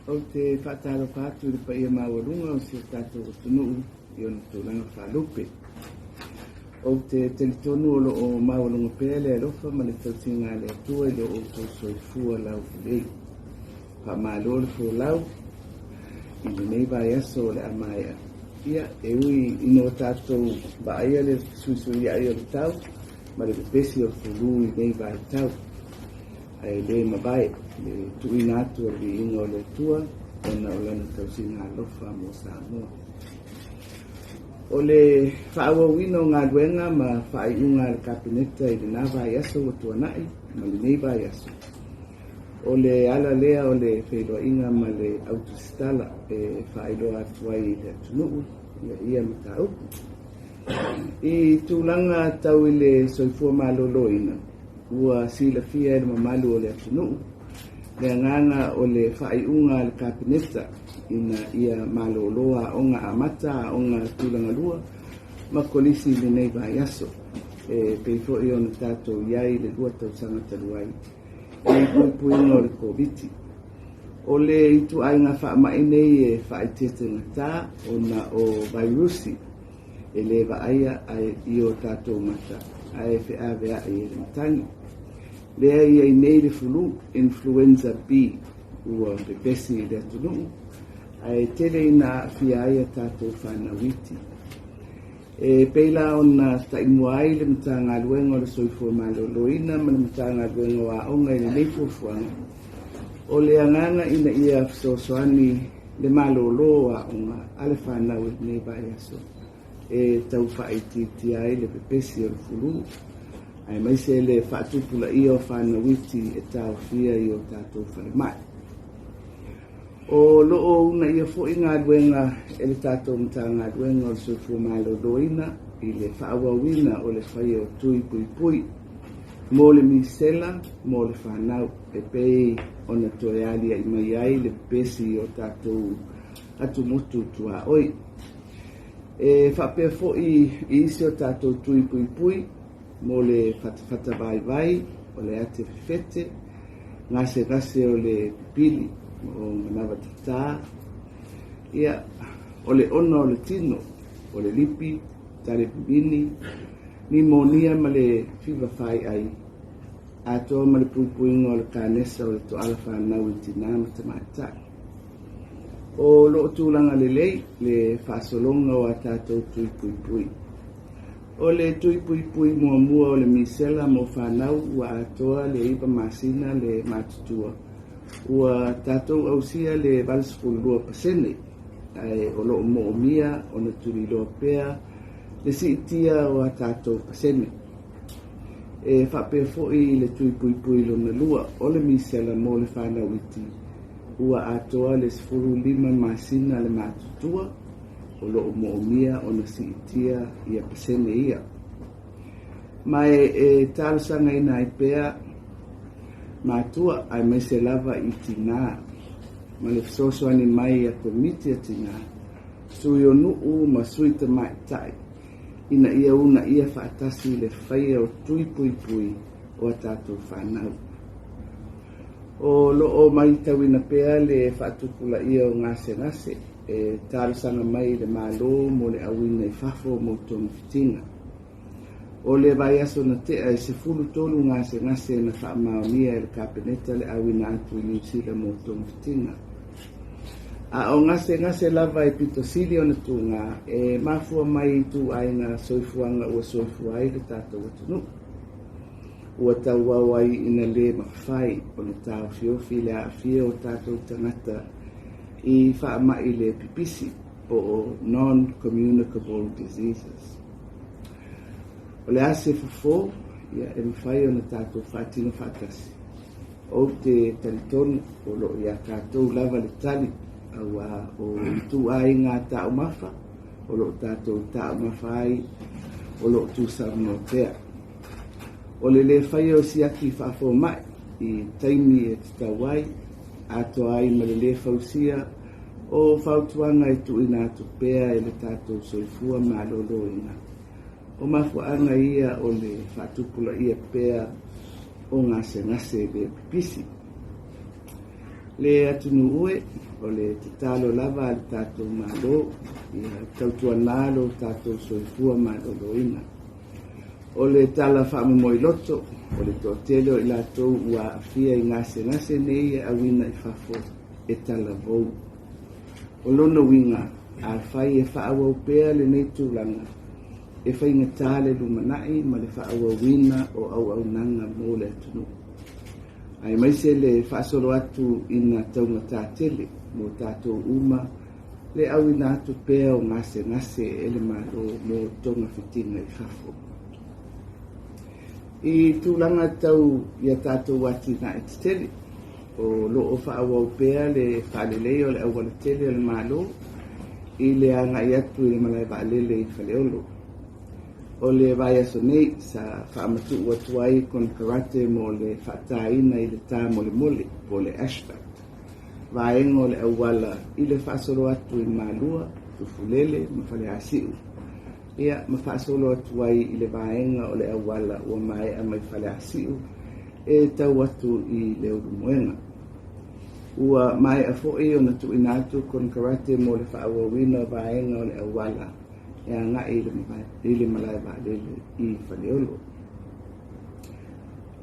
Ou te faatalofa atu i le paia maualuga o si o tatou atunuu i ona tulaga faalupe. Ou te talitonu o lo o maualuga pea le alofa ma le tausiga a le Atua i lo outou soifua laulelei. Faamalo le folau i lenei vaiaso o le a maea. Ia, e ui ina ua tatou vaaia le fesuisuiai o le tau ma le pepesi o le fulu i nei vaitau, ae le mavae le tuuina atu o le viiga o le Atua ona o lana tausiga alofa mo Samoa. O le faaauauina o galuega ma faaiuga a le Kapeneta i lena vaiaso ua tuanai ma lenei vaiaso, o le ala lea o le feiloaiga ma le autusitala e faailoa atu ai i le atunuu ia mataupu. I tulaga tau i le soifua maloloina, ua silafia e le mamalu o le atunuu le agaga o le faaiuga a le Kapeneta ina ia malolo aoga amata, aoga tulagalua ma kolisi i lenei vaiaso, e pei foi ona tatou i ai i le 2 tausaga talu ai i le puipuiga o le Koviti. O le ituaiga faamai nei e faaeteetegata ona o vairusi e le vaaia i o tatou mata ae feaveai e le matagi. Lea e i ai nei le fulu influenza B ua pepesi i le atunuu ae tele ina aafia ai a tatou fanau iti. E pei la ona taimua ai le Matagaluega o le Soifua Maloloina ma le Matagaluega o Aoga i lenei fuafuaga, o le agaga ina ia fesoasoani le malolo o aoga a le fanau i lenei vaiaso e tau faaitiitia ai le pepesi o le fulu, aemaise le faatupulaia o fanau iti e taofia i o tatou falemai. O lo o uunaia foi galuega e le tatou Matagaluega o le Soifua Maloloina i le faaauauina o le faia o tui puipui mo le misela mo le fanau e pei ona toe aliae mai ai le pepesi o tatou atumotu tuaoi. E faapea foi i isi o tatou tui puipui mo le fatafata vaivai, o le ate fefete, gasegase o le pipili o manava tatā, ia, o le ona o le tino, o le lipi, tale vivini, nimonia ma le fiva faiai, atoa ma le puipuiga o le kanesa o le toala fanau i tinā ma tamaitai. O lo o tulaga lelei le faasologa o a tatou tui puipui. O le tui puipui muamua o le misela mo fanau ua atoa le 9 masina le matutua, ua tatou ausia le 82%, ae o lo o moomia ona tuliloa pea le siitia o a tatou pasene. E faapea foi le tui puipui lona lua o le misela mo le fanau iti, ua atoa le 15 masina le matutua, o lo o moomia ona siitia ia pasene ia. Ma e talosagaina ai pea matua aemaise lava i tinā ma le fesoasoani mai a komiti a tinā, sui o nuu ma sui tamaitai ina ia uunaia faatasi le faia o tui puipui o a tatou fanau. O lo o matauina pea le faatupulaia o gasegase e talosaga mai i le Malo mo le auina i fafo mo togafitiga. O le vaiaso na tea e 13 gasegase na faamaonia e le Kapeneta le auina atu i Niu Sila mo togafitiga. A o gasegase lava e pito sili ona tugā e mafua mai i ituaiga soifuaga ua soifua ai le tatou atunuu. Ua tauau ai ina le mafai ona taofiofi le aafia o tatou tagata i faamai le pipisi po o non-communicable diseases. O le a se fofo, ia, e mafai ona tatou faatino faatasi. Ou te talitonu o lo o iā tatou lava le tali, auā o ituaiga taumafa o lo o tatou taumafa ai o lo o tuusaunoa pea. O le le faia o siaki faafomai i taimi e tatau ai, atoa ai ma le le fausia o fautuaga e tuuina atu pea e le tatou soifua maloloina. O mafuaaga ia o le faatupulaia pea o gasegase le pipisi. Le atunuu e, O le tatalo lava a le tatou Malo, ia tautuana lo tatou soifua maloloina. O le tala faamomoiloto, o le toatele o i latou ua aafia i gasegase nei e auina i fafo e talavou. O lona uiga, afai e faaauau pea lenei tulaga, e faigata le lumanai ma le faaauauina o auaunaga mo le atunuu, aemaise le faasolo atu ina taugata tele mo tatou uma le auina atu pea o gasegase e le Malo mo togafitiga i fafo. I tulaga tau i a tatou atinae tetele, o lo o faaauau pea le faaleleia o le aualatele o le Malo i le agai atu i le malae vaalele i Faleolo. O le vaiaso nei sa faamatuu atu ai konekarate mo le faataina i le tamolemole po o le asphalt vaega o le auala i le faasolo atu i Malua, Tufulele ma Faleasiu, ia ma faasolo atu ai i le vaega o le auala ua maea mai Faleasiu e tau atu i Leulumoega. Ua maea foi ona tuuina atu konekarate mo le faaauauina o vaega o le auala e agai i le malae vaalele i Faleolo.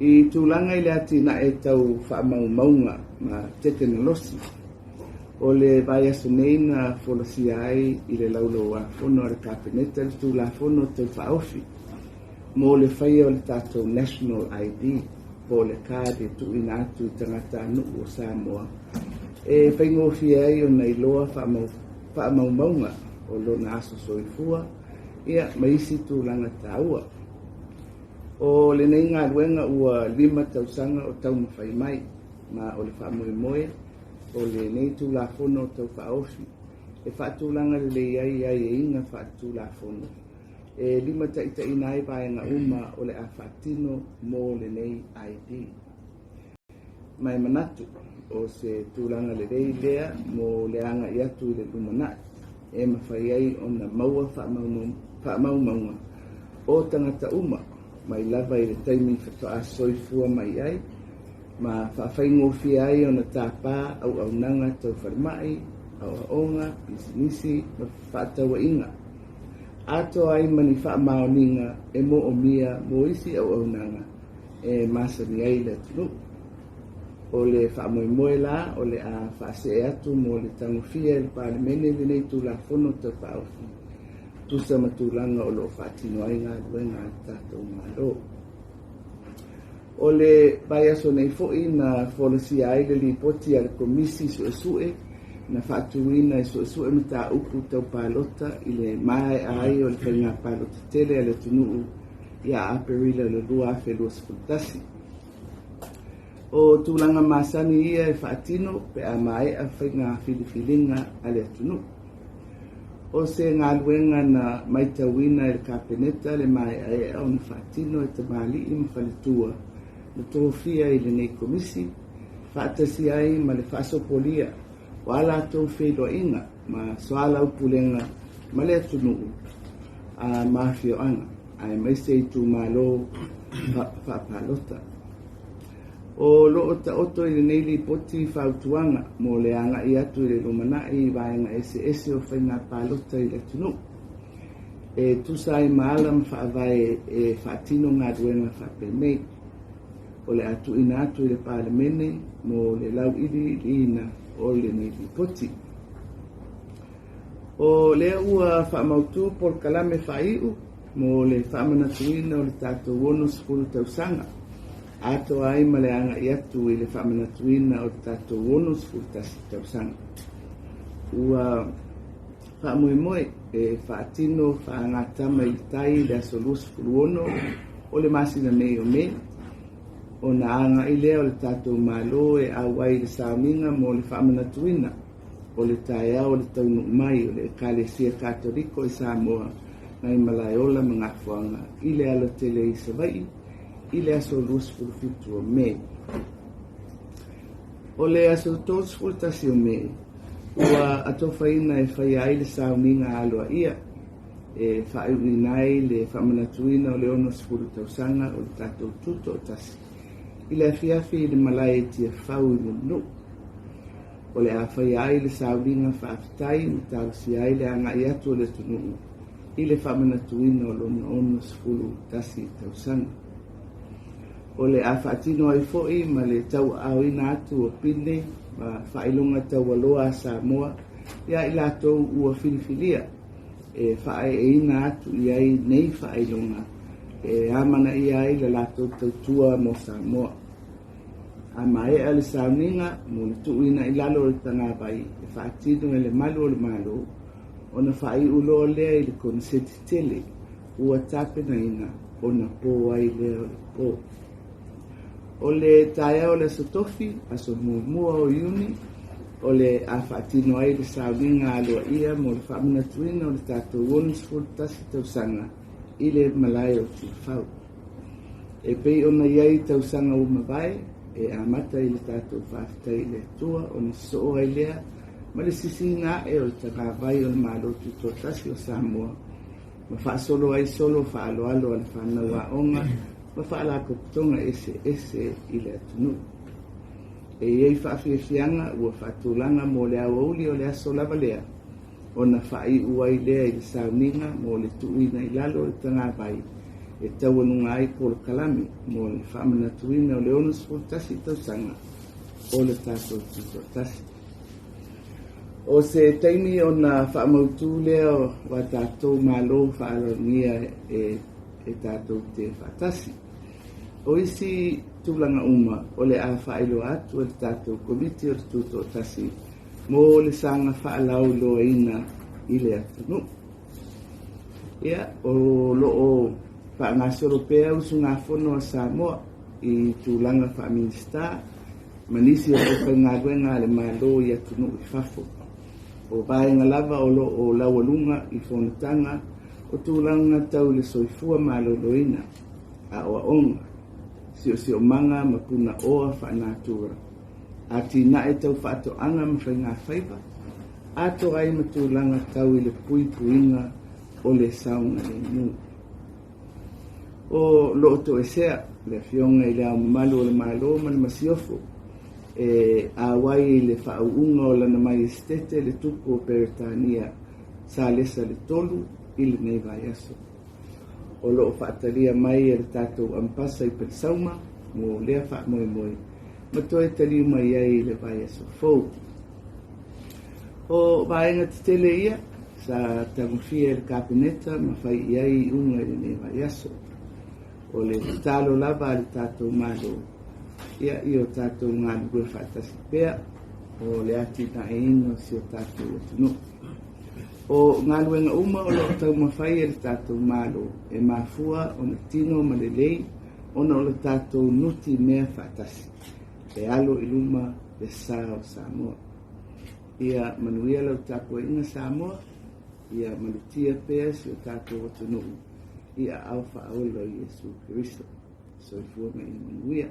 I tulaga i le atinae tau faamaumauga ma tekenolosi, o le vaiaso nei na folasia ai i le Laulau-a-Fono a le Kapeneta le Tulafono Tau Faaofi mo le faia o le tatou National ID po o le card e tuuina atu i tagatanuu o Samoa e faigofie ai ona iloa faamaumauga o lona aso soifua ia ma isi tulaga taua. O lenei galuega ua 5 tausaga o taumafai mai, ma o le faamoemoe o lenei Tulafono Tau Faaofi e faatulaga lelei ai aiaiga faaletulafono e limataitaiina ai vaega uma o le a faatino mo lenei ID. Ma e manatu o se tulaga lelei lea mo le agai atu i le lumanai e mafai ai ona maua faamaumauga o tagata uma mai lava i le taimi faatoa soifua mai ai ma faafaigofie ai ona tapa auaunaga tau falemai, aoaoga, pisinisi ma fefaatauaiga, atoa ai ma ni faamaoniga e moomia mo isi auaunaga e masani ai le atunuu. O le faamoemoe la o le a faasee atu mo le tagofia e le Palemene lenei Tulafono Tau Faaofi, tusa ma tulaga o lo o faatino ai galuega a le tatou Malo. O le vaiaso nei foi na folasia ai le lipoti a le Komisi Suesue na faatuina e suesue mataupu tau palota i le maea ai o le faiga palota tele a le atunuu ia Aperila o le 2021. O tulaga masani ia e faatino pe a maea faiga filifiliga a le atunuu. O se galuega na maitauina e le Kapeneta le maeaea ona faatino e tamalii ma faletua na tofia i lenei komisi, faatasi ai ma le faasopolia o a latou feiloaiga ma soalaupulega ma le atunuu a ma afioaga, aemaise itumalo faapalota. O lo o taoto i lenei lipoti fautuaga mo le agai atu i le lumanai i vaega eseese o faiga palota i le atunuu, e tusa ai ma ala ma faavae e faatino galuega faapenei. O le a tuuina atu i le Palemene mo le lauiliiliina o lenei lipoti. O lea ua faamautu polokalame faaiu mo le faamanatuina o le tatou 60 tausaga, atoa ai ma le agai atu i le faamanatuina o le tatou 61 tausaga. Ua faamoemoe e faatino faagatama i le tai i le aso 26 o le masina nei o Me, ona agai lea o le tatou Malo e auai i le sauniga mo le faamanatuina o le taeao o le taunuu mai o le Ekalesia Katoliko i Samoa mai Malaeola ma Gafoaga i le alatele i Savaii i le aso 27 o Me. O le aso 31 o Me, ua atofaina e faia ai le sauniga aloaia e faaiuina ai le faamanatuina o le 60 tausaga o le tatou Tutoatasi i le afiafi i le malae i Tiafau i Mulinuu. O le a faia ai le sauliga faafetai ma talosia ai le agai atu o le atunuu i le faamanatuina o lona 61 tausaga. O le a faatino ai foi ma le tauaaoina atu o pine ma faailoga taualoa a Samoa ia i latou ua filifilia e faaeeina atu i ai nei faailoga e amanaia ai le latou tautua mo Samoa. A maea le sauniga mo le tuuina i lalo o le tagavai e faatino e le Malu o le Malo, ona faaiu loa lea i le koneseti tele ua tapenaina ona po ai lea o le po. O le taeao o le Aso Tofi, aso 1 o Iuni, o le a faatino ai le sauniga aloaia mo le faamanatuina o le tatou 61 tausaga i le malae o Tiafau. E pei ona i ai tausaga ua mavae, e amata i le tatou faafetai i le Atua ona sosoo ai lea ma le sisiina ae o le tagavai o le Malo Tutoatasi o Samoa ma faasolo ai solo faaaloalo a le fanau aoga ma faalapotopotoga eseese i le atunuu. E i ai faafiafiaga ua faatulaga mo le aoauli o le aso lava lea, ona faaiu ai lea i le sauniga mo le tuuina i lalo o le tagavai e taualuga ai polokalame mo le faamanatuina o le 61 tausaga o le tatou Tutoatasi. O se taimi ona faamautu lea o a tatou malo faaaloalogia e tatou te faatasi. O isi tulaga uma o le a faailoa atu e le tatou Komiti o le Tutoatasi mo le saga faalauiloaina i le atunuu. Ia, o lo o faagasolo pea usugafono a Samoa i tulaga faa-Minisita ma nisi o aufaigaluega a le Malo i atunuu i fafo. O vaega lava o lo o laualuga i fonotaga o tulaga tau i le soifua maloloina, aoaoga, siosiomaga ma punaoa faanatura, atinae tau faatoaga ma faigafaiva, atoa ai ma tulaga tau i le puipuiga o le saogalemu. O lo o toesea le Afioga i Le Ao Mamalu o le Malo ma le Masiofo e auai i le faauuga o Lana Maiesetete le Tupu o Peretania Salesa le Tolu i lenei vaiaso. O lo o faatalia mai e le tatou Ampasa i Pelesauma mo lea faamoemoe ma toe taliu mai ai i le vaiaso fou. O vaega tetele ia sa tagofia e le Kapeneta ma fai i ai iuga i lenei vaiaso. O le tatalo lava a le tatou Malo, ia i o tatou galulue faatasi pea o le atinaeina o si o tatou atunuu. O galuega uma o lo o taumafai e le tatou Malo e mafua ona tino ma lelei ona o le tatou nuti mea faatasi e alo i luma le sa o Samoa. Ia manuia lau tapuaiga Samoa, ia malutia pea si o tatou atunuu i aao faaola o Iesu Keriso. Soifua ma ia manuia.